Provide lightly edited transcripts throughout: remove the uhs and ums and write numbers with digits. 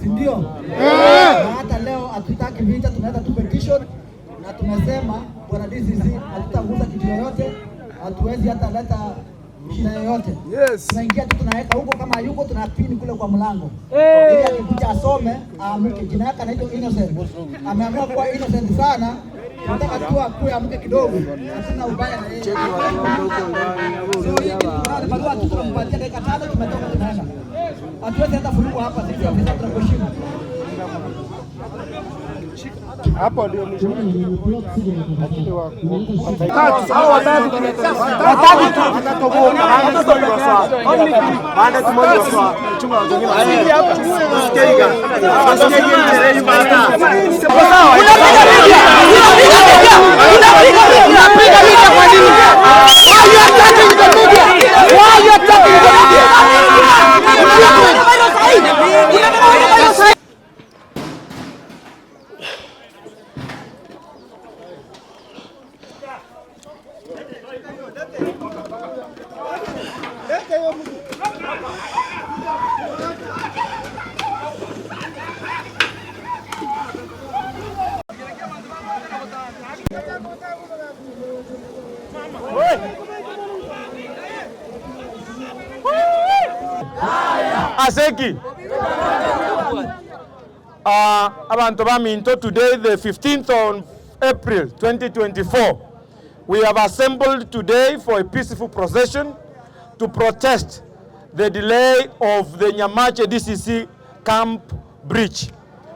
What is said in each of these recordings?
Si ndio? Na hata leo hatutaki vita, tumeleta tu petition na tumesema bwana DCC, hatutagusa kitu yoyote, hatuwezi hata leta shida yoyote. Yes. Tunaingia tu tunaweka huko, kama hayuko tunapini kule kwa mlango ili akikuja asome aamke. Jina yake anaitwa Innocent, ameamua kuwa innocent sana. Tunataka tu akuwe amke kidogo, hatuna ubaya na yeye. So hii kitu tunayo ni barua tu tunampatia dakika tano, tumetoka tunaenda. Hatuwezi hata furugu hapa sisi, afisa tunakuheshimu. Hapo ndio mwisho. Lakini wa Ase ki? Abanto baminto, today the 15th of April 2024, we have assembled today for a peaceful procession to protest the delay of the Nyamache DCC camp bridge.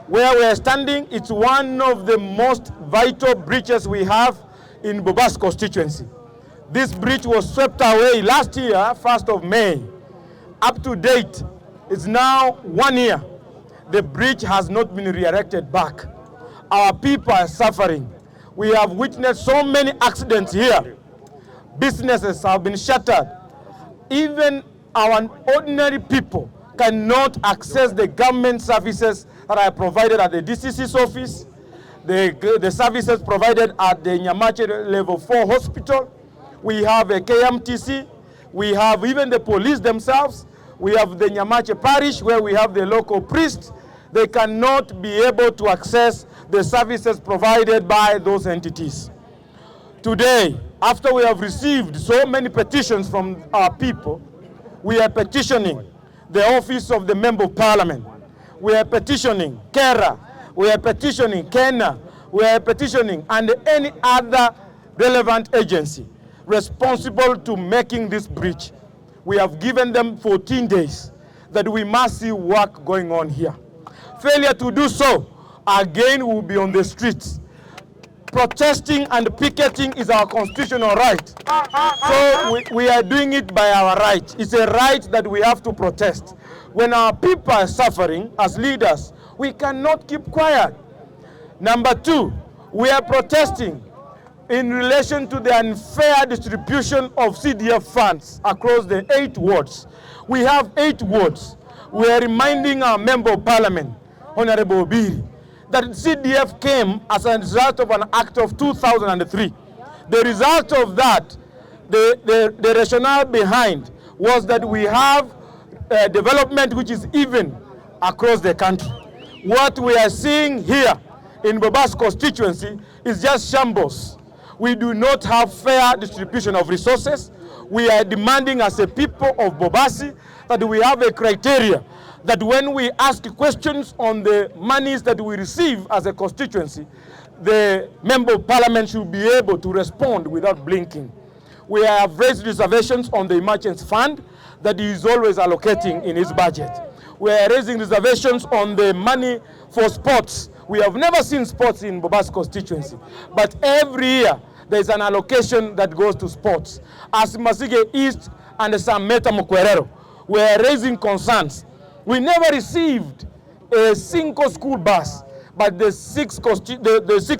Where we are standing, it's one of the most vital bridges we have in Bobas constituency. This bridge was swept away last year, 1st of May. Up to date, it's now 1 year. The bridge has not been re-erected back. Our people are suffering. We have witnessed so many accidents here. Businesses have been shuttered. Even our ordinary people cannot access the government services that are provided at the DCC's office, the services provided at the Nyamache Level 4 Hospital. We have a KMTC. We have even the police themselves. We have the Nyamache Parish where we have the local priest. They cannot be able to access the services provided by those entities. Today, after we have received so many petitions from our people, we are petitioning the office of the Member of Parliament. We are petitioning KERA. We are petitioning KENA. We are petitioning and any other relevant agency responsible to making this bridge. We have given them 14 days that we must see work going on here. Failure to do so, again we will be on the streets. Protesting and picketing is our constitutional right. So we are doing it by our right. It's a right that we have to protest. When our people are suffering as leaders, we cannot keep quiet. Number two, we are protesting in relation to the unfair distribution of CDF funds across the 8 wards. We have 8 wards. We are reminding our Member of Parliament, Honorable Obiri, that CDF came as a result of an act of 2003. The result of that, the rationale behind was that we have development which is even across the country. What we are seeing here in Bobas constituency is just shambles. We do not have fair distribution of resources. We are demanding as a people of Bobasi that we have a criteria that when we ask questions on the monies that we receive as a constituency, the Member of Parliament should be able to respond without blinking. We have raised reservations on the emergency fund that he is always allocating in his budget. We are raising reservations on the money for sports. We have never seen sports in Bobasi constituency, but every year there is an allocation that goes to sports. As Masige East and Sameta Mokwerero, we are raising concerns. We never received a single school bus, but the six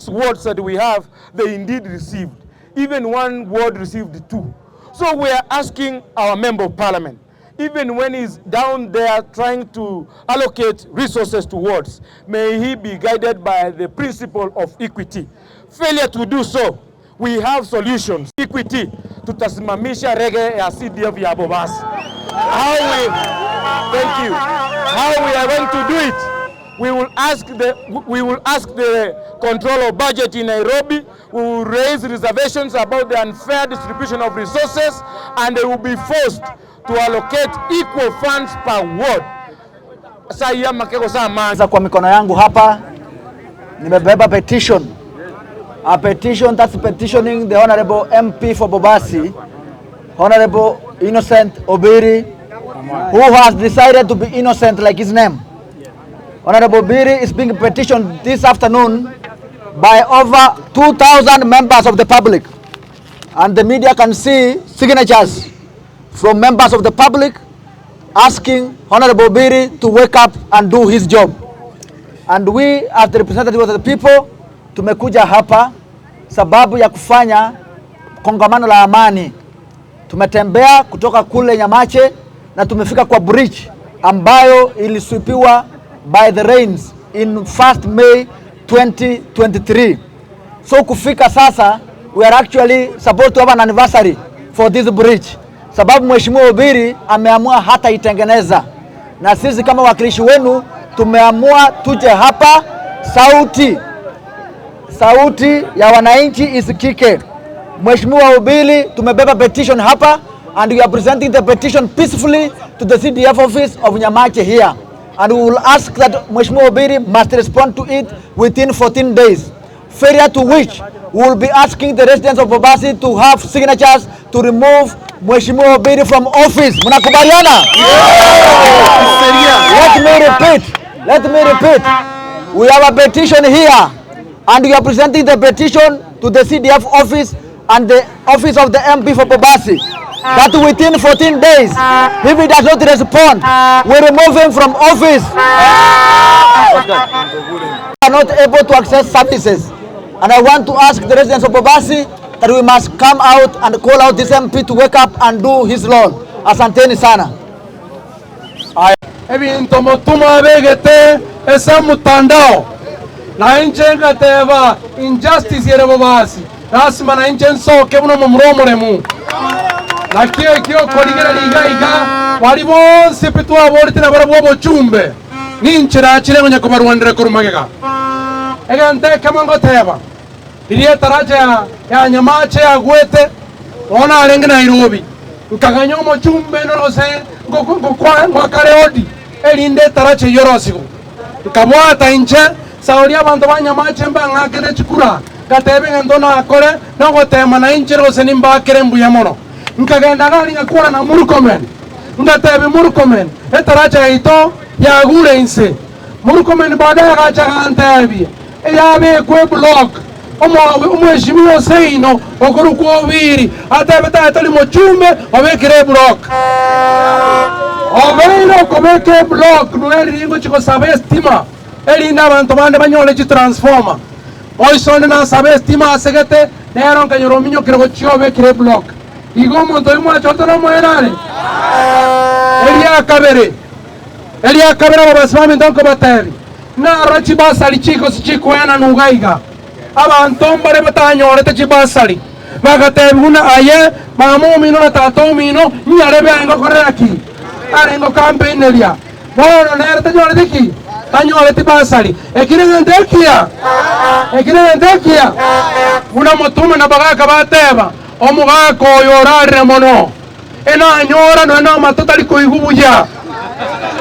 wards that we have, they indeed received. Even one ward received 2. So we are asking our Member of Parliament, even when he's down there trying to allocate resources to wards, may he be guided by the principle of equity. Failure to do so, we have solutions. Equity, tutasimamisha rege ya CDF ya Bobasi. How we, thank you. How we are going to do it? We will ask the, we will ask the control of budget in Nairobi. We will raise reservations about the unfair distribution of resources and they will be forced to allocate equal funds per ward. Sasa amake gose amange. Kwa mikono yangu hapa nimebeba petition. A petition that's petitioning the Honorable MP for Bobasi, Honorable Innocent Obiri, who has decided to be innocent like his name. Honorable Obiri is being petitioned this afternoon by over 2,000 members of the public. And the media can see signatures from members of the public asking Honorable Obiri to wake up and do his job. And we as the representatives of the people tumekuja hapa sababu ya kufanya kongamano la amani. Tumetembea kutoka kule Nyamache na tumefika kwa bridge ambayo iliswipiwa by the rains in 1st May 2023. So kufika sasa we are actually supposed to have an anniversary for this bridge, sababu Mheshimiwa Obiri ameamua hata itengeneza, na sisi kama wakilishi wenu tumeamua tuje hapa, sauti sauti ya wananchi isikike. Mheshimiwa Obiri, tumebeba petition hapa and we are presenting the petition peacefully to the CDF office of Nyamache here and we will ask that Mheshimiwa Obiri must respond to it within 14 days. Failure to which we will be asking the residents of Bobasi to have signatures to remove Mheshimiwa Obiri from office. Mnakubaliana? Let me repeat. Let me repeat. We have a petition here and we are presenting the petition to the CDF office and the office of the MP for Bobasi that within 14 days, if he does not respond, we remove him from office. Are not able to access services. And I want to ask the residents of Bobasi that we must come out and call out this MP to wake up and do his role. Asanteni sana. Ebinto motuma abegete ase omotandao, na inche ngateba injustice ere bobasi, lasima na inche nsoke buna omomura omoremu. Naki ekio okorigereria iga iga, baria bonsi pi twaborete nabarabwo obochumbe, ninche nachire ngonya kobarwanera korwa magega. Egento ekemo ngoteba, riria etaracha ya ya Nyamache yagwete, bono narenge Nairobi, nkaganya omochumbe norose ngoakare odi, erinde etaracha eyio orosigwe. Nkabwata inche, saoria abanto ba Nyamache mbang'akere chikura, ngateba egento nakore, nogotema na inche rose nimbakere mbuya mono. Nkagenda iga aria ngakwana na Murkomen, ngatebia Murkomen, etaracha yaito yagure inse. Murkomen baadaye agacha agantebia, eyabekwa eblock, omweshimiwa Oseino okorokwa Obiri, atebe tata tori mochumbe obekire eblock. Obeire okobeka eblock noeriri ngochia gosaba estima, erinde abanto bande banyore chitransformer. Boiso onde nasabe estima asegete, nero nkanyora ominyokire gochia obekire eblock. Igo omonto oyio mwachorete nomoene are? Eria kabere, eria kabere ababasi baminto nkobatebi, narora chibasari chikosi chikoenanwa iga iga. Abanto mbare batanyorete chibasari, bagatebi buna aye mama omino na tata omino nyarebe aye ngokorera ki? Are ngokampaineria. Bono nere tanyorete ki? Tanyoreti basari. Ekio negento ekiya? Ekio negento ekiya? Buna omotume na bagaka bateba, omogaka oyo orarire mono, enanyora nonya namato tari koigwa buya,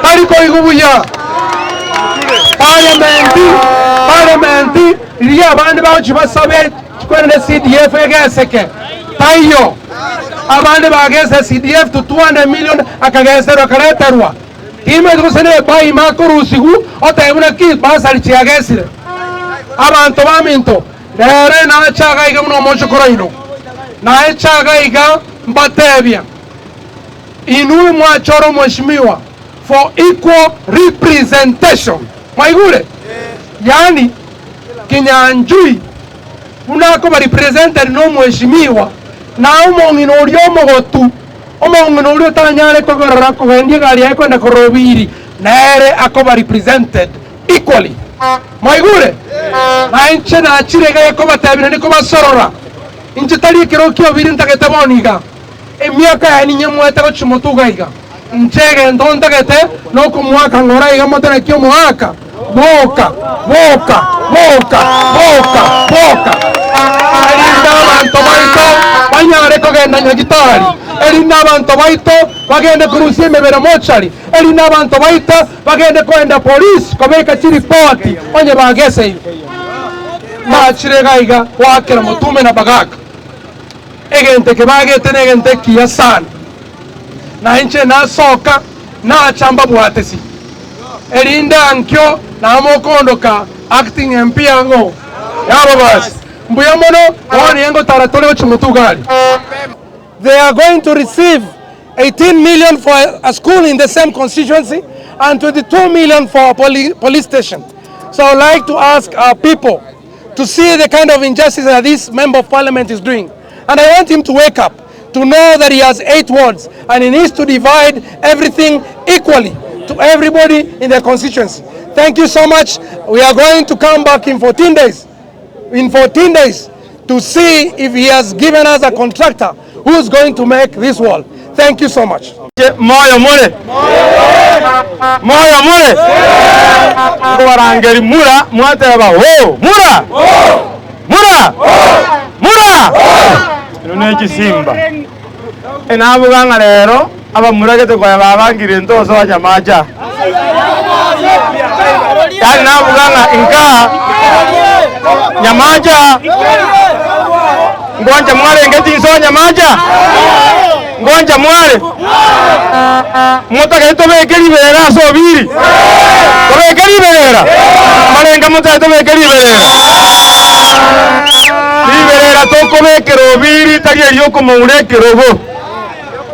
tari koigwa buya. Parliament, parliament, riria abande bagochia basabe chikwane ne CDF egeseke, taiyo. Abande bagesa CDF to 200 million akageserwa akareterwa. Timanyeti gose ne ebaima akorusigwa otebe buna ki basari chiagesire. Abanto baminto, rero nache iga iga buna omochokoro oino. Naeche iga iga mbatebia, inwe mwachora omweshimiwa for equal representation. Mwaigure? Yaani Kinyanjui buna akoba represented na omweshimiwa, na omong'ina oria omogotu, omong'ina oria otanyare kogorora kogendia egari yaye kogenda korora obiri, nere akoba represented equally. Mwaigure? Na inche nachire iga gekobatebia naende kobasorora, inche tari ekero kia obiri ntagete bono iga, emiaka yaye ninyemoete gochia motwe iga iga. Inche egento ntagete nokomoaka ng'ora iga mote naki omoaka. Boka, boka, boka, boka, boka, erinde abanto baito banyare kogenda nyagitari, erinde abanto baito bagende korusia emebere mochari, erinde abanto baito bagende koenda polisi kobeka chiripoti onye bageseirwe. Nachire iga iga goakera motume na bagaka. Egento eke bagete negento ekiya sana, na inche nasoka nacha mbabwatesi, erinde ankio namokondoka acting MP ang'o yababasi. Mbuya mono, bono nigo ngotara tore gochia motugari. They are going to receive 18 million for a school in the same constituency and 22 million for a police station. So I would like to ask our people to see the kind of injustice that this member of parliament is doing. And I want him to wake up to know that he has 8 wards and he needs to divide everything equally to everybody in the constituency. Thank you so much. We are going to come back in 14 days. In 14 days to see if he has given us a contractor who is going to make this wall. Thank you so much. Moyo more? Moyo more? Nkobarangeria mura, mwateba hoo! Mura! Mura! Mura! Inwe ne chisimba. Enabuga ng'a rero abamura gete konya babangire ntosoa nyamacha. Yaani nabuga ng'a inka nyamacha Ngwancha mwarenge tinsoa nyamacha? Ngwancha mware? Motagete tobeke riberera ase obiri? Tobeke riberera? Mbarenge motagete tobeke riberera? Riberera tokobekera obiri tari eriokomoura ekerogo,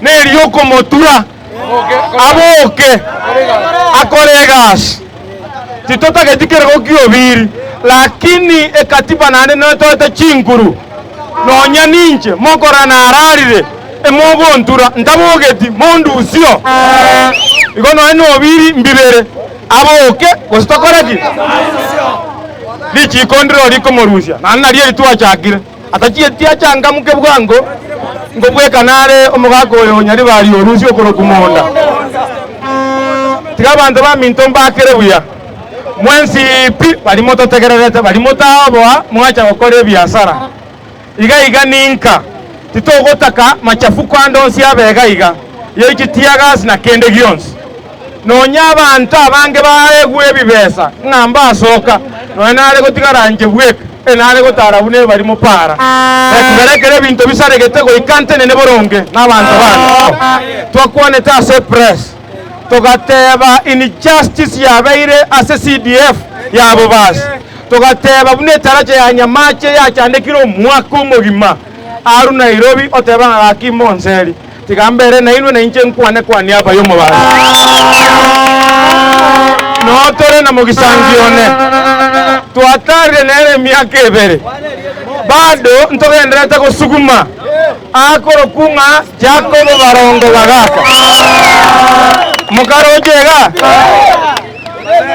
neriokomotura aboke akore egasi. Titotageti kerogo ki'obiri, lakini ekatiba naende netoete chinguru. Nonya ninche mokora nararire, emogontura, ntabogeti, mondusio. Igo nonya nobiri mbibere, aboke, gose tokore ki? Richiko ndiro rikomorusia, naende nario eri twachakire. Atachieti achangamuke bwango, nkobwekana are omogaka oyo o Nyaribari orusie okorokwa Monda. Tiga abanto baminto mbakere buya, mwensi pi baria mototegererete, baria motaoboa mwacha gokora ebiasara. Iga iga ninka, titogotaka machafuko ande onsi abe iga iga, ye chitiagasi na kende gionsi. Nonya abanto abange baegwe ebibesa ng'a mbasoka, nonya nare gotigara inche bweka, e nare gotara buna ebari mopara. Ekero ekero ebinto bisaregete goika ntenene boronge nabanto bane. Twakwanete ase press, togateba injustice yabeire ase CDF ya Bobasi. Togateba buna etaracha ya Nyamache yachandekire omwaka omogima aru Nairobi oteba ng'a gaki monseri. Tiga mbere nainwe, na inche nkwane kwa niaba y'omobani. Noo tore na mogisangi one, twatarire nere emiaka ebere, bado ntogendererete gosuguma akorokwa ng'a Jacobo Barongo Bagaka. Mokaroche iga?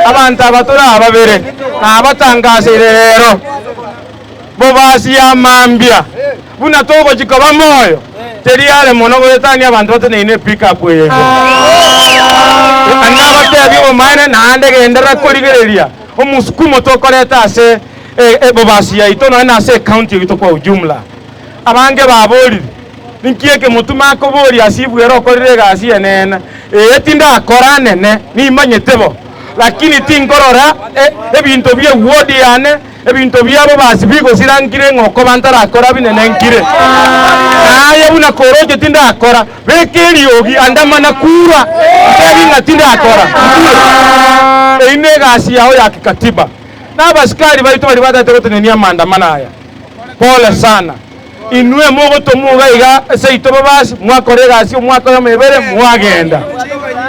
Abanto aba tore ababere, nabatangaseire rero. Bobasi ya mambia, buna togochia koba moyo, teri are mono goetania abanto bateneine epickup eye igoro. Nabatebie obomaene naende genderera korigereria omosukumo tokoreta ase ebobasi yaito nonya na ase ecounty yaito kwa ujumla. Abange baborire, Ninki eke motuma akoboria ase ibwere okorire egasi enene? Ee, tindakora nene, nimanyete bo, lakini tinkorora ebinto bi'eward yane. Ebinto biabo basi bigosira nkire ng'a okoba ntarakora binene nkire. Na aye buna koroche tindakora, beka eriogi andamana kura, ntebi ng'a tindakora, nture. Eyio negasi yao ya kikatiba. Na abasikari baito baria batagete gotenenia amaandamano aya, pole sana. Inwe mogotomwa iga iga seito bobasi, mwakora egasi omwaka oyomo ebere, mwagenda.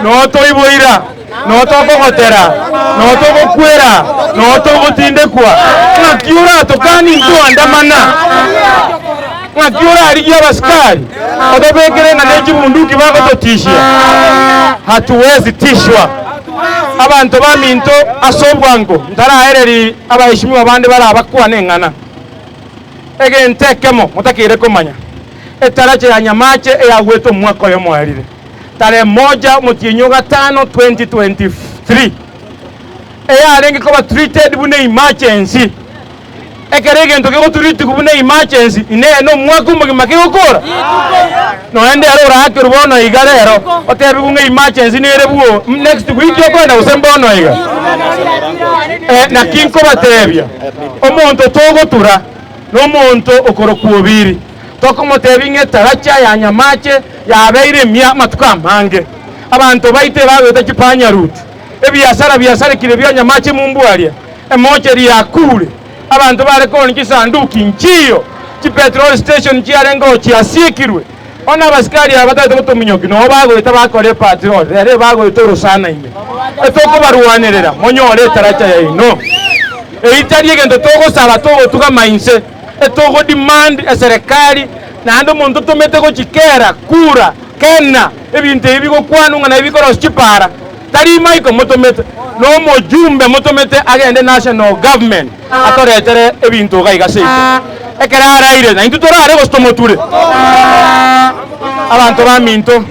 Noo toiboira, noo tokogotera, noo togokwera, noo togotindekwa. Ng'aki oratokanie intwandamana? Ng'aki orarigie abasikari otobekere ng'a ne chibunduki bagototishia? Hatuwezi tishwa. Abanto baminto ase obwango ntaraereri abaheshimiwa bande barabakwane eng'ana. Egento ekemo motakeire komanya, etaracha ya Nyamache eyagwete omwaka oyomo oerire, tarehe moja omotienyi o gatano 2023. Eyarenge koba treated buna emergency. Ekero egento kegotritigwa buna emergency, inee nomwaka omogima kegokora? Nonya ndero orakerwe bono iga rero, otebigwe ng'a emergency nere bwo next week okoenda gose mbono iga. Eh, naki nkobatebia, omonto togotura nomonto okorokwa Obiri. Tokomotebia ng'a etaracha ya Nyamache yabeire emiya amatuko amange. Abanto baito ebagoeta chipanya route. Ebiasara biasarekire bia Nyamache mumbu aria, emocheri yakure, abanto bare koonia chisanduki nchiyo, chipetrol station chiarengeo chiasiekirwe. Bono abasikari aba batagete gotominyokia noo bagoeta bakora epatrol, rero ebagoeta orosana ime. Etokobarwanerera monyore etaracha yaino. Eyio tari egento togosaba togotugama inse, etogo demand eserekari naende omonto otomete gochikera kura kena ebinto ebi bigokwanwa ng'a nabi bikorosia chipara. Tari Michael motomete, nomojumbe motomete agende national government atoretere ebinto iga iga seito. Ekero araire naintwe torare gose tomoture. Abanto baminto,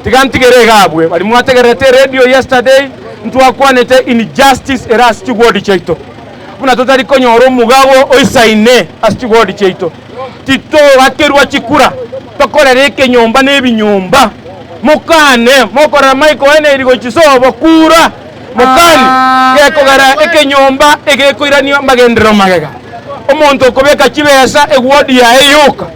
tiga ntigere iga abwe baria mwategererete eradio yesterday, ntwakwanete injustice ere ase chiward chiaito. Buna totari konyora omogago oisaine ase chiward chiaito. Titogakerwa chikura tokorere ekenyomba na ebinyomba. Mokane, mokorora Michael Henry gochia sobo kura, mokane, gekogera ekenyomba egekoiranio amagenderero magega. Omonto okobeka chibesa eward yaye yoka,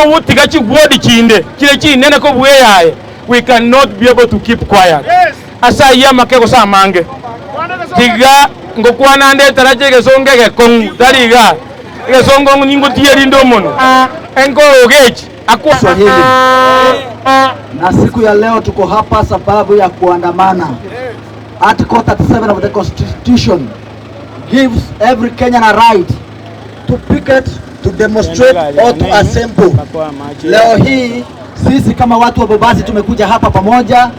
ogotiga chiward chinde chire chinene kobua eyaye, we cannot be able to keep quiet. Ase ayio amake gose amange, tiga ngokwana nde etaracha egesongo egekong'u, tari igaa, egesongo ningotiye rinde omonwe, enkorogechi. Swahili. Na siku ya leo tuko hapa sababu ya kuandamana. Article 37 of the Constitution gives every Kenyan a right to picket, to demonstrate or to assemble. Leo hii sisi kama watu wa Bobasi tumekuja hapa pamoja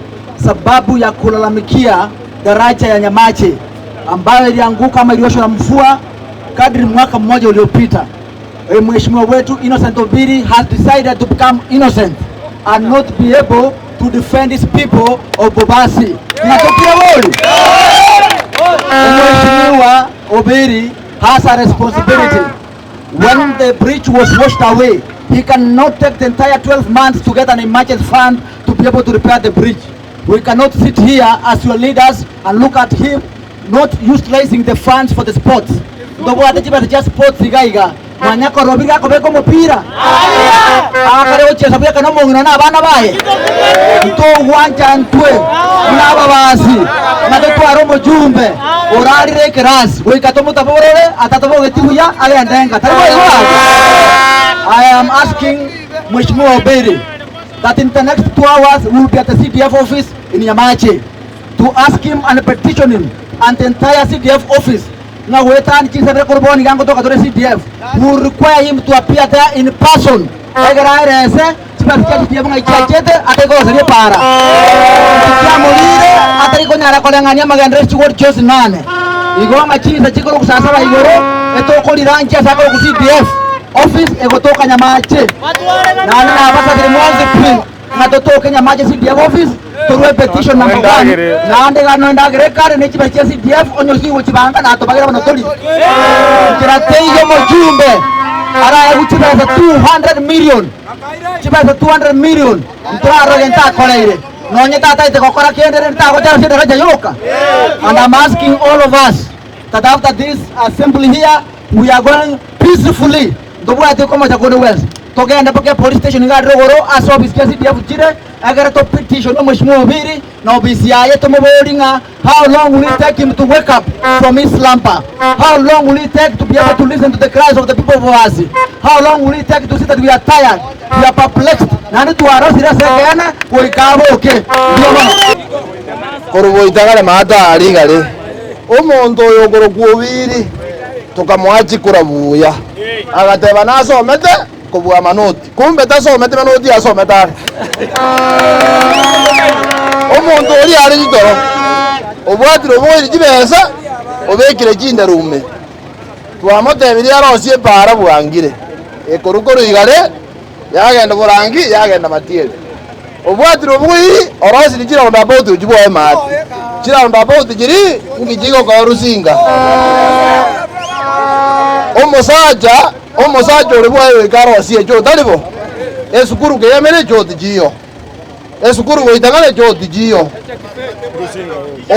sababu ya kulalamikia daraja ya Nyamache ambayo ilianguka ama ilioshwa na mvua kadri mwaka mmoja uliopita. Mheshimiwa wetu Innocent Obiri has decided to become innocent and not be able to defend his people of Bobasi. Natokire woli. Mheshimiwa Obiri has a responsibility. When the bridge was washed away, he cannot take the entire 12 months to get an emergency fund to be able to repair the bridge. We cannot sit here as your leaders and look at him not utilizing the funds for the sports. Ndobwate chibesa chia sports iga iga mwanya korobi gakobeka omopira akare gochiesa buya ekero omong'ina na abana baye ntogwancha ntwe buna ababasi ng'a totware omojumbe orarire ekerasi goika tomotaborere atatobogeti buya agende nka tari boigo gaki? I am asking Mheshimiwa Obiri that in the next 2 hours we will be at the CDF office in Nyamache to ask him and petition him and the entire CDF office ng'a goetania chinsemo korwa bono iga ngotoka tore CDF, we will require him to appear there in person egere aerese chibesa chia CDF ng'ai chiachete ate koroseria epaara. Chiamorire atari konyara koreng'ania amagenderero chigori chionsi nane. Igo ng'a chinsa chikorwa saa saba igoro etokorira nchi ase akorokwa CDF office egotoka Nyamache. Naende nabasabire mwensi pi ng'a totoke Nyamache CDF office torue petition number one naende iga noendagere ekare ne chibesa chia CDF onye osinywe gochibanga natobagere bono tori. Nchera teiyo omojumbe araegwe chibesa 200 million chibesa 200 million ntorarore gento akoreire nonye tataete gokora kende rende tagocha ase edaraja yoka. And I'm asking all of us that after this assembly here we are going peacefully ntobwati komocha konde gwensi togende mpaka epolice station iga arire igoro ase office chia CDF chire egere to petition omweshimiwa Obiri na office yaye tomobori ng'a how long will it take him to wake up from his slumber? How long will it take to be able to listen to the cries of the people of Boasi? How long will it take to see that we are tired, we are perplexed, naende twarosire ase ekeene goika aboke? Mbuya mono. Korwa goita kare maata aria igare, omonto oyo okorokwa Obiri tokamoa chikura buya, agateba nasomete kobua manoti, kumbe tasometi manoti asomete are. Omonto oria are chitoro, obwatire obogoire chibesa, obekire chindarume. Twamotebirie arosie epaara bwangire, ekorwa korwa igare, yagenda borangi, yagenda matieri. Obwatire obogoiri, orosirie chiroundabout ochia bwoye maate. Chiroundabout chiri inki chigokora Rusinga? Omosacha omosacha ore bwaye goika arosie echoo tari bo? Esukuru keyamere echoo tichiyo. Esukuru goitang'ana echoo tichiyo.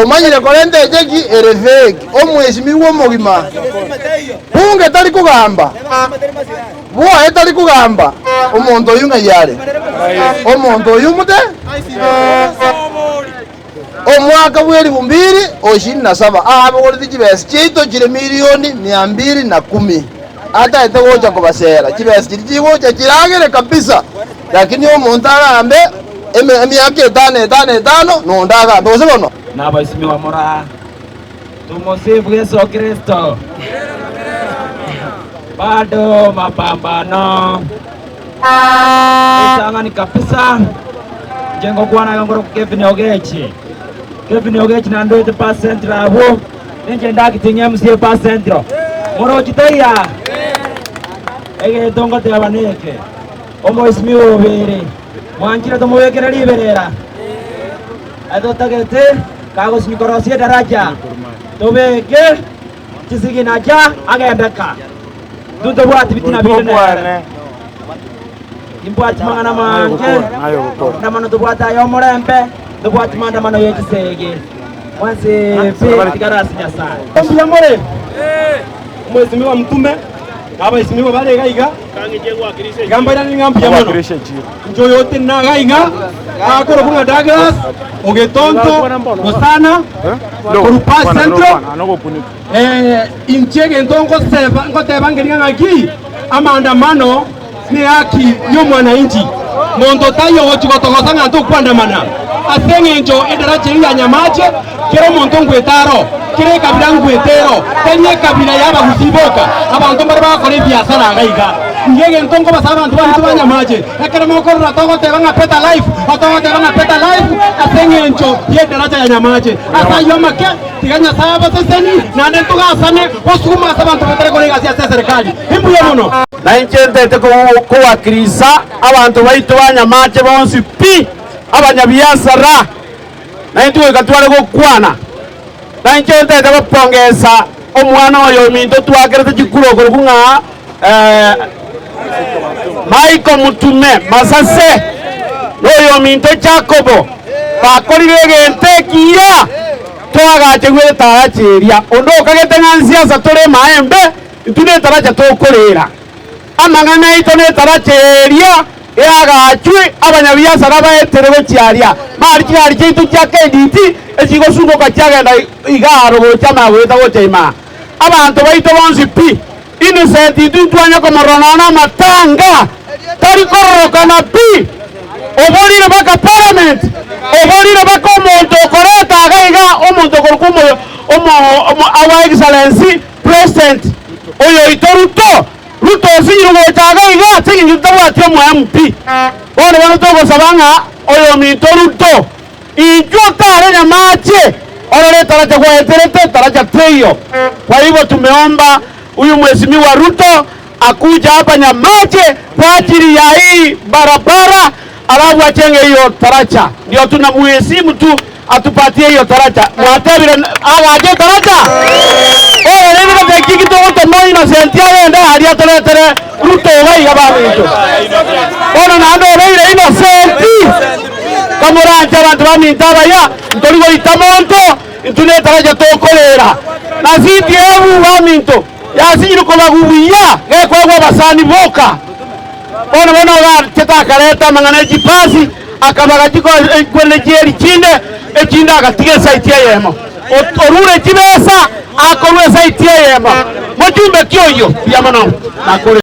Omanyire korenta echeki ere fake, omwesimigwa omogima. Bunge tari kogamba, bwoye tari kogamba, omonto oyio ng'ai are? Omonto oyio mote? Omwaka bw'elifu mbili o ishirini na saba aabogoreti chibesa chiaito chire milioni mia mbili na kumi, ataete gocha kobasera. Chibesa chiria chigocha chiragere kabisa, lakini omonto agambe emiaka etano etano etano, nonde agambe. Gose bono? Nabaisimiwa moraa, Tumusifu Yesu Kristo. Bado mapambano Ritang'ani kabisa inche ngokwana iga ngoro Kevin Ogechi. Kevin Ogechi nandoete pa central abwo, ninche ndacting MCA pa central. Morochi taiya? Egento ngoteba neke, omoisimigwa obere, mwanchire tomobekere riberera? Etotagete kagosinywa korosia edaraja, tobeke chisiginacha agende ka. Intwe ntobwati bitina binde nere. Timbwati mang'ana mange, maandamano tobwate aya omorembe, ntobwati maandamano ye chisegi. Mwensi pi tigara ase Nyasae. Mbuya more, omwesimigwa Mtume, na abaisimigwa bare iga iga, iga mbairanerie ng'a mbuya mono. Inche oyo otenena iga iga, akorokwa ng'a Douglas Ogetonto Gosana, korwa Pass Central. Inche egento ngoseba ngoteba nkeria ng'aki amaandamano nehaki y'omwananchi. Monto taiyo ogochia gotogosa ng'a tokwandamana ase eng'encho edaracha eyio ya Nyamache kera omonto ngwete aro, kera ekabira ngwete ero, tari ekabira y'abagusii boka, abanto mbare bagokora ebiasara iga iga. Iga egento nkobasaba abanto baminto ba Nyamache, ekero mokorora togoteba ng'a better life, togoteba ng'a better life ase eng'encho y'edaracha ya Nyamache. Ase ayio amake. Tiga Nyasae abasesenie, naende ntogasane gosuguma ase abanto batari kora egasi ase eserekari. Imbuya mono. Na inche ntete kowakirisa abanto baito ba Nyamache bonsi pi, abanyabiasara, na intwe goika tware gokwana. Na inche ntete gopongesa omwana oyo ominto twakerete chikura okorokwa ng'a Michael Mutume Masase, na oyominto Jacobo, bakorire egento ekiya. Toagachegwe etaracha eria. Onde okagete ng'a nsiasa tore emaembe, intwe netaracha tokoreera. Amang'ana aito netaracha eria eagachwe, abanyabiasara baetere gochia aria. Mari chigari chiaito chia KDT echigosungoka chiagenda iga aro gocha amagoeta gocha imaa. Abanto baito bonsi pi, Innocent intwe ntwanya komorora nonya namatanga, tari kororokana pi. Oborire baka parliament, oborire baka omonto okoreta iga iga omonto okorokwa omo omo omo our excellency president oyoito Ruto, Ruto osinyire gocha iga iga ase eng'encho totabwati omo MP. Bono bono togosaba ng'a oyominto Ruto Inchuo otare nyamache, orore etaracha gwaeterete, etaracha teiyo. Kwa hivyo tumeomba huyu Mheshimiwa Ruto akuja hapa Nyamache kwa ajili ya hii barabara, alafu achenge hiyo taracha. Ndio tunamuheshimu tu atupatie hiyo taracha. Mwatebire agache etaracha? Bono rende gose ki togotoma Innocent agende aria atoretere Ruto iga iga baminto. Bono naende obeire Innocent. Kamoranche abanto baminto abaya, ntori goita monto, intwe netaracha tokoreera. Na CDF baminto yasinyire kobagwa buya, gekoegwa abasani boka. Bono bono ogachete akareta amang'ana e chipasi, akabaga chikwerere chieri chinde, echinde agatiga esaiti eyemo. Orure chibesa, akorwa esaiti eyemo. Mochumbe ki oyio? Mbuya mono. Nakore.